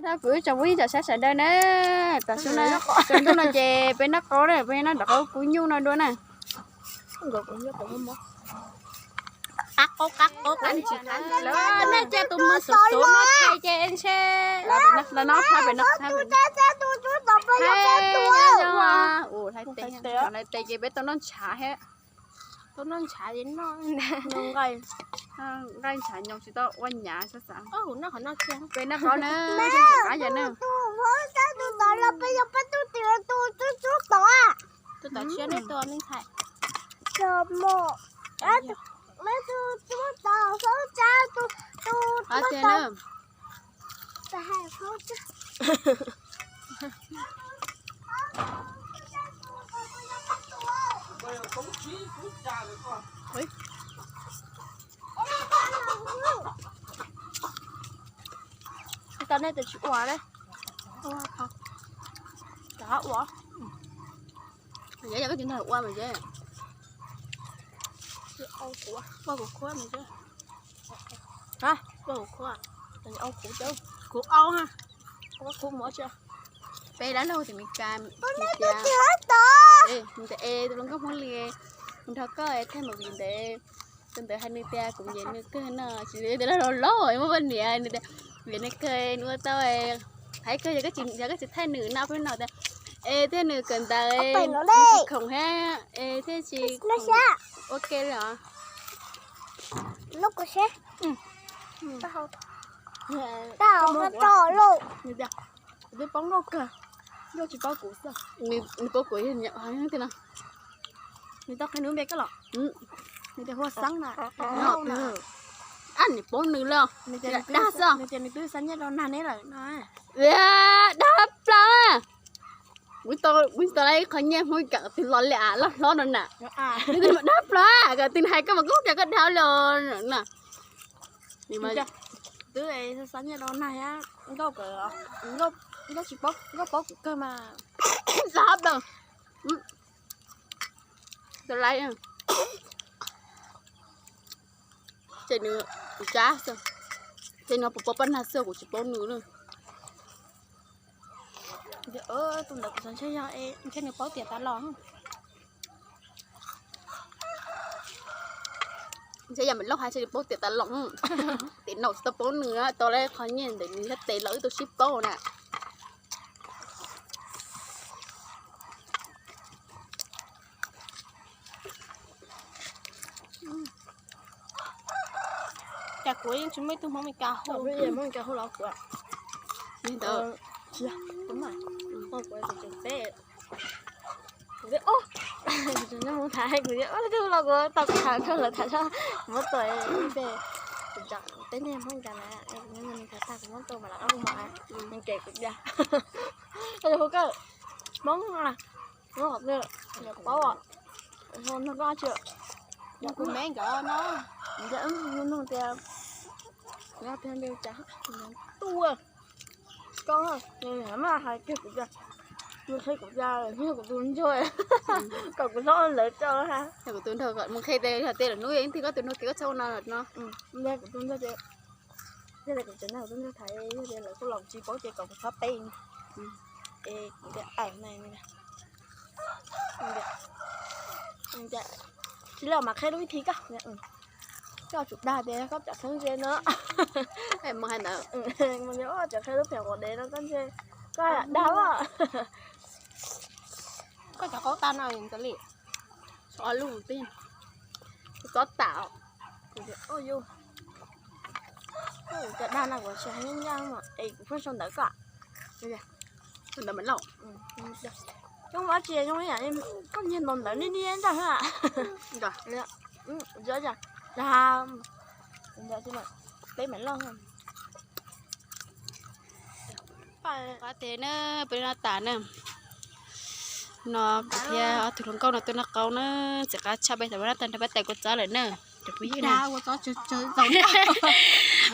Thaum kuv ib tsoom phooj ywg tsoom saib sawv daws na, tam sim no, tsaus ntuj no ces peb noj qaub na, peb noj nram qab kub nyuj no dua na. Qab qaub qab qaub qab ntsis qab ntsis lawm, nej cia tus muag xov xov no thaiv ces ntshe. Los no, los no, hlais tes ces peb tau noj ntshav thiab. Tau noj ntshav li no, nqaij ntshav nyoos tsis tau ua nyav xav xav. Peb noj qaub na, qab yog na. Tus tom tshiab nej tua me ntxhais. Qab tiag na. Tau nej tus tsis ua ne. Ua, ua mas deb. Ua kuv khuab mas deb. Ua kuv khuab, kuv au ha. Kuv khuab mus tsi. Peb dab laug tim Meskas, nws tias, e, tus hluas nkauj Hmoob Lis, kuv nrog koj thaij movie ntawd. Tus ntawd hais nws tias kuv nyiam nws kawg no, tsis tias los laus muaj poj niam, nws tias nyiam nws kawg, nws ua tau, hais kawg, yog koj tsis thaij nws no peb no tias, es thiaj nws kawm ntawv, tsis khoom thiab, es thiaj tsis ua ke li os. Kuv twb paub nkauj kawg, nkauj tsis paub kuv xwb. Nws paub kuv tiag no. Nws tau qhia nws npe koj los? Nws tias hu ua Xeeb na. Ab, nws paub nws lawm, nws tias nws twb xa nyiaj rau nag neb lawm no. Dag plaws. Kuv tau lawm ib qho nyiaj Hmoob Meskas kom tus los li as loj hlob no na. Nws tias dab plaws, kom tus hais koj mas koj cas koj dag li os na. Twb xa nyiaj rau nag thiab, nkauj, nkauj tsis paub, nkauj paub kuv kawg mas. Dag plaws. Tau lawm. Ces nws, kuv cab xwb, ces nws puas paub pab nag xwb, kuv tsis paub nws na. Tus ntawd kuv xav ntshe yog, ntshe nws paub tiam tas los. Ntshe yog Maiv Lauj hais ntshe nws paub tiam tas los. Tim no tsis tau paub nws, tau lawm qhov nyiaj ntawd nws thiaj tes los wb tau sib paub na. Cas kuv yeej tsis muaj ib tug Hmoob Meskas hu, Hmoob Meskas hu los kuv. Li ntawd. Kuv tseem teb, kuv tias, kuv tseem mus tham, kuv tias, tus los kuv tau tham nrog lawv tham, kuv muab tua ib npe, kuv tseem teb niag Hmoob Meskas na, kuv tham tag kuv muab tua mas lawv ob hu mos, nws kem kuv tias, hu koj Hmoob, Hmoob qhov twg, paub os, nug koj tsi, kuv me nkawd no, nug tias, kuv tias, tuaj, koj, nws mas hais kiag kuv tias, nws qhia kuv tias, nws kuv tus ntsuag, kom kuv txhob ua ntawd tso, kuv tus ntsuag kom mus qhia tias yog tias lwm hnub yog ib ntxwg koj tus ntsuag tias koj txhob ua no no, kuv tus ntsuag tias, yog tias kuv tseem nrog kuv tus ntsuag tham, yog tias lawv kuj los tsis paub ces kom kuv txhob teb. Es kuv tias, tsis li mas qhia lub vib thi koj, koj tsum dag tias koj cov kheeb ze no, hais ntawd, cov kheeb lub phem quav dev no koj ntshe, koj dag, koj cov qaub tag no ntawd li, txhob lub teb, txhob tas, kuv dag no kuv tsis hais ncaj ncaj es kuv pheej sau ntawv koj, sau ntawv Maiv Lauj, zoo dab tsi zoo ib yam li koj nyiag ntaus ntawv niaj niaj nrag, dag, peb Maiv Lauj. Qab tiag na, peb noj tas na. No kuv thiab ob tug hluas nkauj no tuaj noj qaub na, txiv qab tshaj peb thaum noj tag nrho peb tais kua txob lawm na. Cov phooj ywg na, peb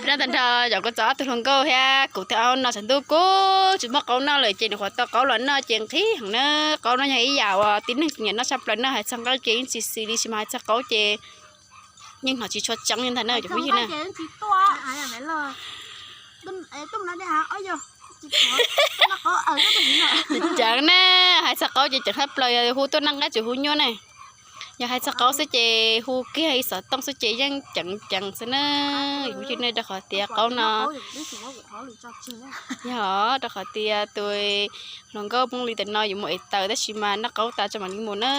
noj tag nrho cov kua txob ob tug hluas nkauj thiab kuv thiab ob no tsaus ntuj kuj tsis muaj qaub noj lawm ces nws qhuav tau qaub los noj ces nqhis heev na. Qaub no yog ib yam uas tib neeg nyiam noj tshaj plaws na, hais txog nqaij ces yeej tsis xis li, tsis mas hais txog qaub ces yeej hnov tsis tshua tseeb li ntag na cov phooj ywg na. Ceev na, hais txog qaub ces ceev tshaj plaws, yog hu tuaj noj nqaij tsis hu nyuaj ne. Yog hais txog qaub xwb ces hu kiag ib xov tooj xwb ces yeej ceev ceev xwb na. Yus ywg nej rau qhov tias qaub no, yog rau qhov tias tus hluas nkauj Phooj Lis tam no yuav mus ev taws tab sis mas noj qaub tas tso mam li mus na.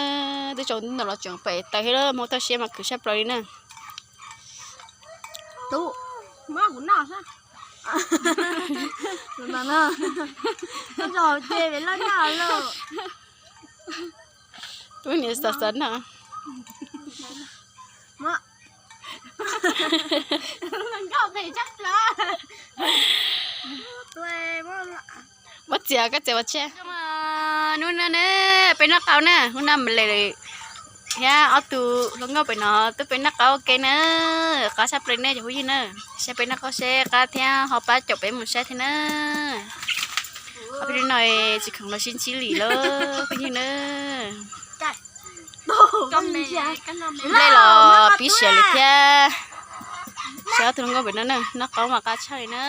Twb tsaus ntuj los tseem pem ev taws thiab, muaj toj siab mas khwv tshaj plaws li na. Tub niam xav xav no. Muab txiav koj txiav pov tseg. Hnub no ne peb noj qaub na, hnub no Maiv Lis thiab ob tug hluas nkauj pem no tuaj peb noj qaub ua ke na. Qab tshaj plaws nej cov phooj ywg na, saib peb noj qaub seb qab thiab ho pab caum peb mus saib thiab na. Ob peb hnub no tsis khoom los sib ntsib li lawm phooj ywg na. Nplej los pib siav lawm thiab. Saib ob tug hluas nkauj pem no na, noj qaub mas qab tshaj li na.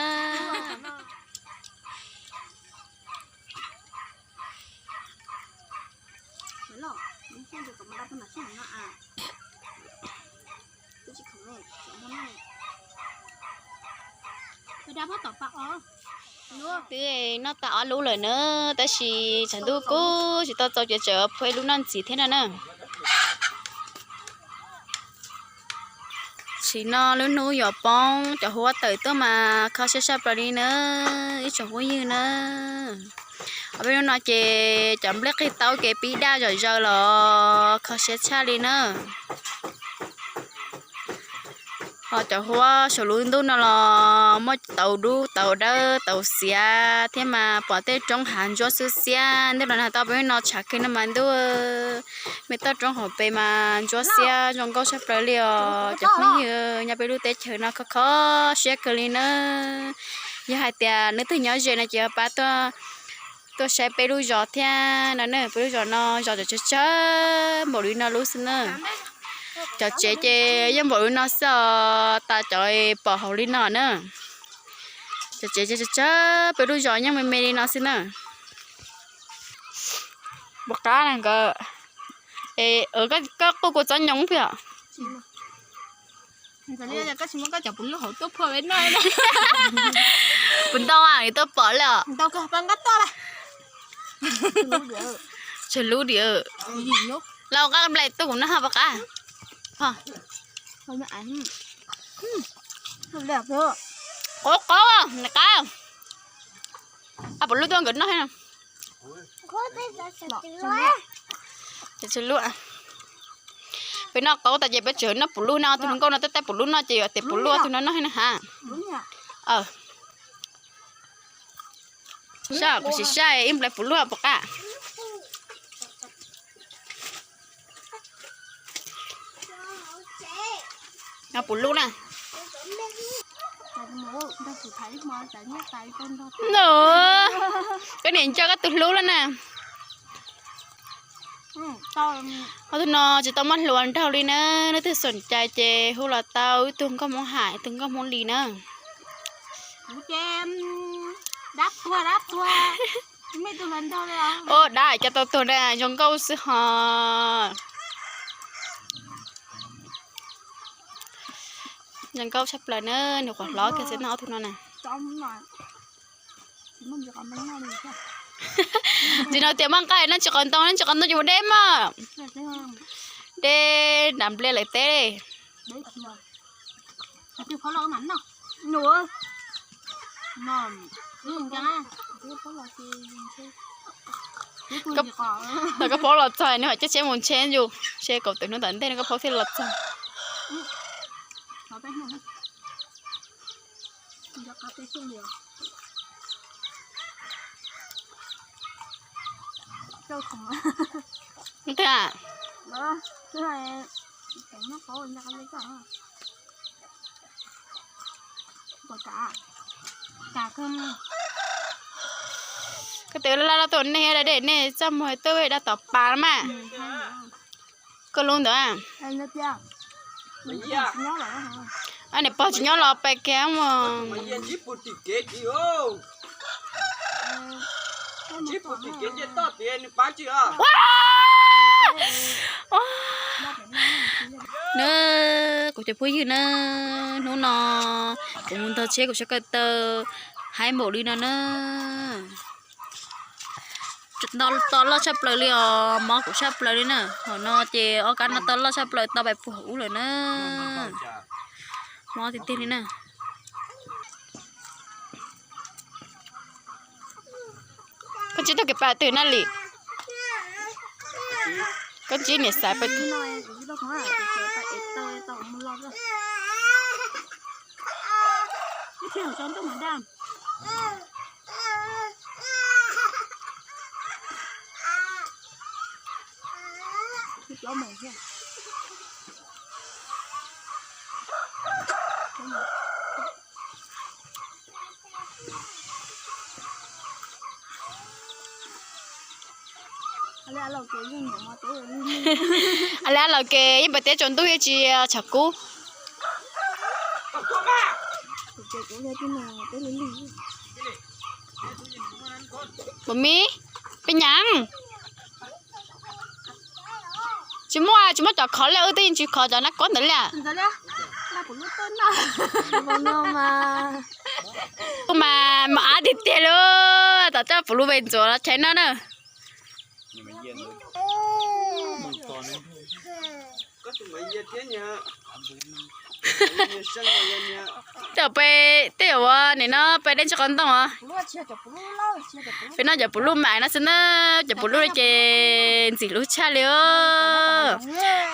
Twb noj tag ob lub lawm na, tab sis tshav ntuj kub tsis tau txaus ces tseem phua ib lub noj ntxiv thiab no na. Tsim no lub hnub yuav poob, cov huab tawm tuaj mas kho siab tshaj plaws li na, ib tsoom phooj ywg na. Ob peb hnub no ces cov nplej qig taub kev pib daj zom zaws los kho siab tshaj li na. Ho cov huab saum lub ntuj no los muaj tau dub tau dawb tau xiav thiab mas pom tej roob hav ntsuab xwb xiab. Ntuj los nag tau peb no tshav kawg no mas ntuj, me toj roob hauv pes mas ntsuab xiab zoo nkauj tshaj plaws li os cov phooj ywg nyob peb lub teb chaws no kho kho siab kawg li na. Yog hais tias leej twg nyob ze no ces pab tuaj saib peb lub zos thiab no na. Peb lub zos no zos tsawg tsawg npaum li no lub xwb na. Cov tsev ces yeej npaum li no xwb os, tas cov pom hauv li no na. Cov tsev tsawg tsawg peb lub zos yeej me me li no xwb na. Puas qab na nkawd? Koj quj kuv txob nyoos pem. Puas ntau, tuaj pom li os. Tsawg lub diam. Los qab nplej tuaj kuv noj puas qab? Qab qab, nws qab. Puas lub tuaj nkawd noj thiab. Peb noj qaub tas ces peb tseem noj puv lub no, tus hluas nkauj no tab tab puv lub no ces yuav tes puv lub tus no noj thiab na ha. Sab kuv sim saib ib nplej puv lub puas qab. No puv lub na. Koj niam nco koj tus hlub lawm na. Ob tug no tsis tau muaj hluas nraug li na, leej twg xoom cai ces hu los tau, ib tug nkauj Hmoob Ham, ib tug nkauj Hmoob Lis na. Ua dab cov tau tuag na zoo nkauj xwb ho. Zoo nkauj tshaj plaws na, nws qhuav hlob kiag xwb no ob tug no na. Ntsis no tias muaj nqaij no tsis qos ntoo, tsis qos ntoo ces mus de mog. De nram nplias lawv teb. Koj phob los txog nws hais coj tsheb mus tsheb yus, tsheb kaum tawm hnub tom ntej no koj phob thiaj los txog. Ntag. Koj tes laj laj tuaj nej da dej nej txaj muag tuaj da tom pas mas. Koj lub ntawd. Niam pog tsis nyob los pais kiag mus. Nws, kuv cov phooj ywg na, hnub no kuv mus ntog tsheb kuv sab ko taw haib npaum li no na. To loj tshaj plaws li os, mob kuv tshaj plaws li na. Thaum no ces ob kab no to loj tshaj plaws, to pais puag ub lawm na. Mob tiag tiag li na. Koj ntsib tau kev pam twg na Lis? Koj ntsib niam xaiv pam twg? A le a laus kev yeej pais teb tsaus ntuj yeej tsis tshav kub. Bub mi, peb nyav. Tsis muaj, tsis muaj cov khov li, wb twb yeej tsis khov cov nab kob ntawd li. Kuv mas mos ab tiag tiag li, tom coj puv lub pes ntxuav los tshais no na. Tej zaum peb, tej zaum ua nim no peb dej ntsis qhov ntoo os. Peb noj cov puv luj mam no xwb na, cov puv luj ces ntxim hlub tshaj li os.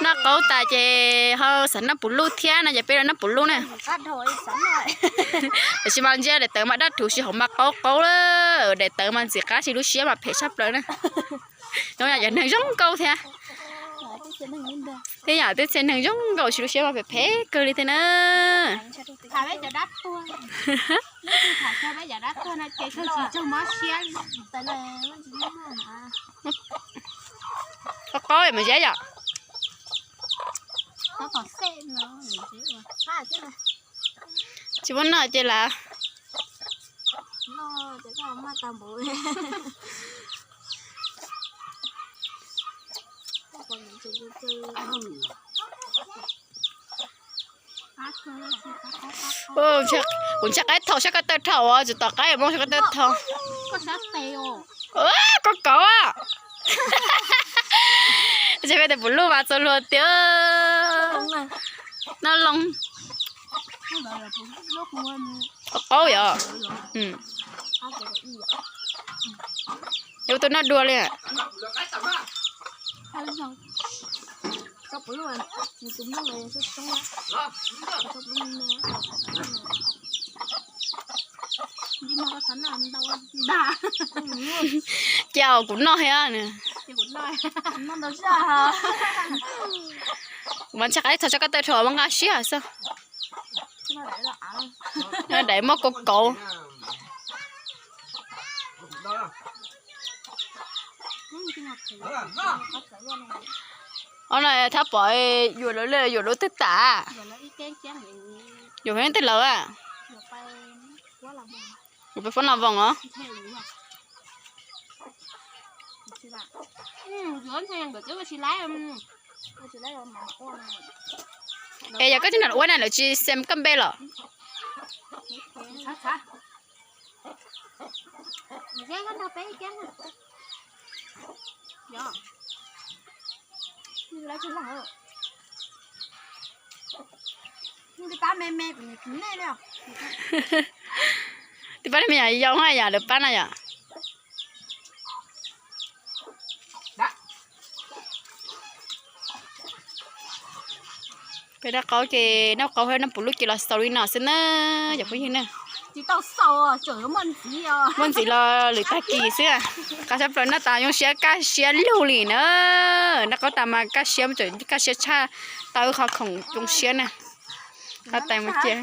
Noj qaub tas ces ho xav noj puv luj thiab no ces peb los noj puv luj na. Tiam sis mas ntsia daim tawv mas daj rhuv, tsis hauv mas qaub qaub lawm, daim tawv mas ntxim qab, tsis lub siab mas phem tshaj plaws na. Nyob yam cov neeg zoo nkauj thiab. Tej yam twb txhia neeg zoo nkauj, tsis lub siab mas phem phem kawg li thiab na. Qaub qaub mas zeb yom. Tsis muaj noj ces lav. Kuv ntshai qaib thaum sab ko taw thaum uas tsis tom qaib muab sab ko taw thaum. Koj kauv. Ntshe peb tus puv luj mas txaus luag tiag. Noj loo. Qaub yom. Yuav tus noj dua li. Cia kuv noj thiab. Kuv mas ntshai qaib thaum sab ko taw thaum muaj nqaj siab xwb. Daim muaj kauv kauv. Ob no thab pom yuam lawv li, yuam lub twg tas? Yuam peb twg lawv? Yuam peb Fab Las Voos os. Es yog koj tsis nrog ua na lawv tsis xem koj npe los? Tus pab me nyuam yau hos yam lawv pab no yom. Peb noj qaub ces noj qaub thiab noj puv luj ces los xaus li no xwb na, cov phooj ywg na. Muaj ntxiv los lwm tag kis xwb. Qab sab plaws noj tas zoo siab kaj siab lug li na. Noj qaub tas mas kaj siab, kaj siab tshaj tau qhov khoom zoo siab na. Qhov tais mus cia.